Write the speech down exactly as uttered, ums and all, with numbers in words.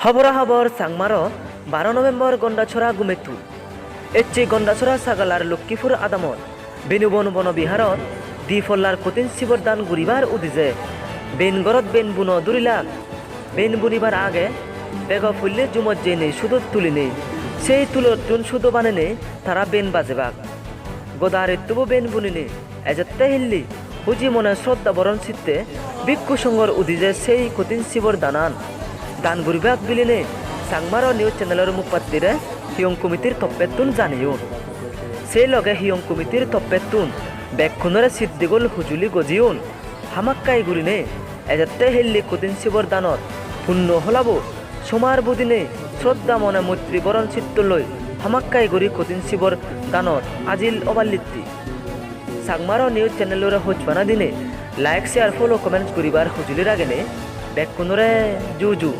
Hobora hobor Changmaro baro November Gondachora gumettu. Ecche Gondachora sagalar Lokkipur adamot Benubon Bono Biharot di pollar kotin sibor dan guribar udije. Ben gorot ben buno durilak. Ben bunibar age bego pulle jumot jeinei sudot tulinei, sei tulottun sudo banenei tara ben bajebak. Goda arittubo ben buninei ejette hilli huji mone sroddha boron sitte bhikkhu songhor udije sei kotin sibor danan dan guribak bilinei Changmaro News Channelor mukpattire Hiyong Committeer toppettun janeyon. Sei loge Hiyong Committeer toppettun bekkunore siddigol hujuli gojeyon. Hamakkai gurinei ejette hilli kotin sibor danot punno holabo somar budinei sroddha mone moitri boron sittoloi hamakkai guri kotin sibor danot ajil oballitti. Changmaro News Channelore hojpana dinei like, share, follow, comments guribar hujuli ragenei bekkunore ju ju.